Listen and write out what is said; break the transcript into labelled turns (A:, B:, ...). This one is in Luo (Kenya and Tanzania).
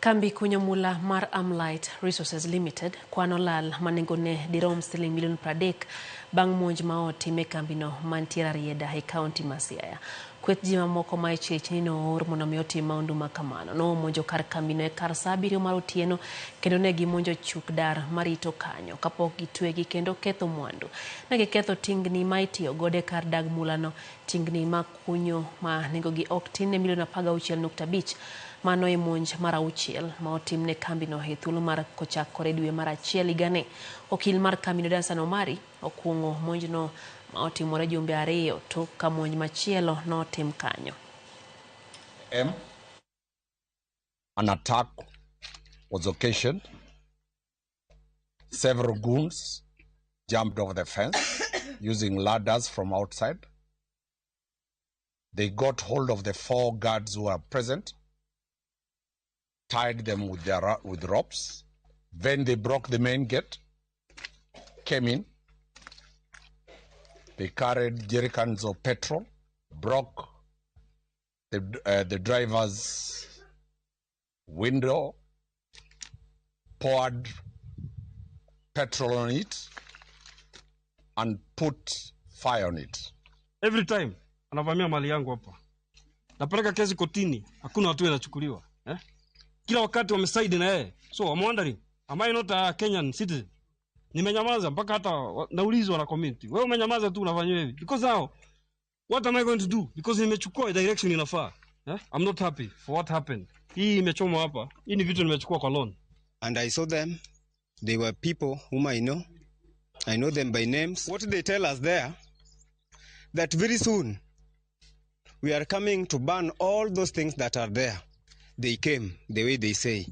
A: Kambi kunyo mula mar Amlight Resources Limited kwano lal ma nengone dirom siling milion 30 bang' monj ma otim e kambino mantie Rarieda e kaunti ma Siaya. Kweth ji mamoko ma ichich ni noor mondo mi otim maundu ma kamano nomonjo kar kambino e kar saa 7 mar otieno kendo ne gimonjo chuk dar marito kanyo kapok gitwegi kendo ketho mwandu. Ne giketho tingni ma itiyo godo e kar dag mulano, tingni ma kunyo ma nengogi ok tin ne milion 16.5. Mano e monj mar 6 ma otim ne kambino e thuolo mar kochakore dwe mar 1 higani. Okil mar kambino Dansan Omari okuong'o monjno ma otimore jumbe 2 tok ka monj machielo notim kanyo.
B: M. An attack was occasioned. Several goons jumped over the fence using ladders from outside. They got hold of the 4 guards who were present, tied them with ropes. Then they broke the main gate, came in. They carried jerrycans of petrol, broke the driver's window, poured petrol on it, and put fire on it.
C: Every time anavamia mali yangu hapa, napeleka kesi kotini, hakuna hatua inachukuliwa. Kila wakati wamesaidi na yeye. So I'm wondering, am I not a Kenyan citizen? Nimenyamaza mpaka hata naulizwa na community, wewe umenyamaza tu unafanya hivi. Because now what am I going to do? Because nimechukua direction inafaa. I'm not happy for what happened. Hii imechomwa hapa. Hii ni vitu nimechukua kwa loan.
D: And I saw them. They were people whom I know. I know them by names. What they tell us there, that very soon we are coming to burn all those things that are there. They came the way they say.